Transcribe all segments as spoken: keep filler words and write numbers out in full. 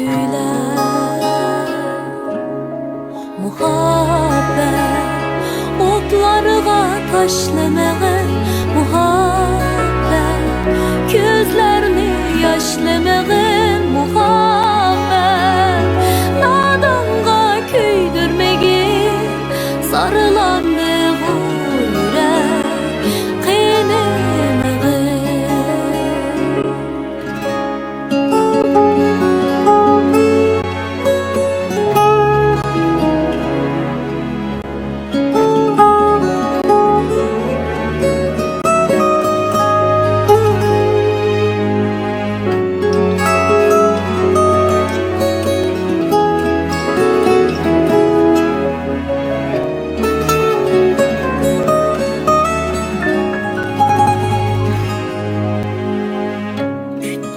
كۈيلەر. مۇھەببەت ئوتلارغا تاشلىمىغىن، مۇھەببەت كۆزلەرنى ياشلىمىغىن، مۇھەببەت نادانغا كۆيدۈرمىگىن، زارلاندى بۇ يۈرەك قېنىمىغىن.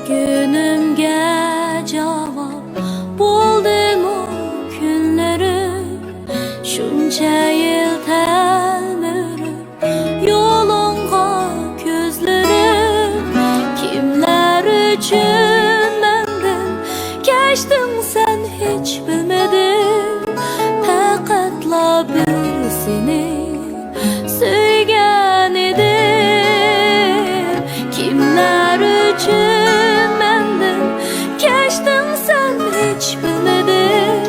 كۈنۈمگە جاۋاب بولدىمۇ كۈنلىرىم؟ شۇنچە يىل تەلمۈرۈپ يولۇڭغا كۆزلىرىم. كىملەر ئۈچۈن مەندىن كەچتىڭ سەن ھېچ بىلمىدىم. پەقەتلا بىر سېنى سۆيگەن ئىدىم. كىملەر ئۈچۈن مەندىن كەچتىڭ سەن ھېچ بىلمىدىم.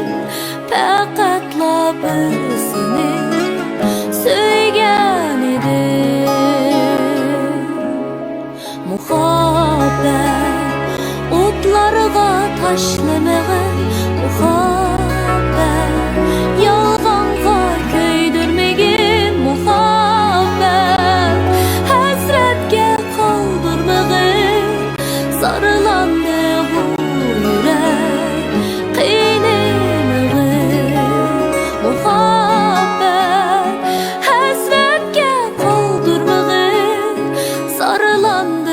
پەقەتلا بىر سېنى سۆيگەن ئىدىم. مۇھەببەت ئوتلارغا تاشلىمىغىن، مۇھەببەت يالغانغا كۆيدۈرمىگىن، مۇھەببەت ھەسرەتكە قالدۇرمىغىن، زارلاندى بۇ يۈرەك قېنىمىغىن. مۇھەببەت ھەسرەتكە قالدۇرمىغىن، زارلاندى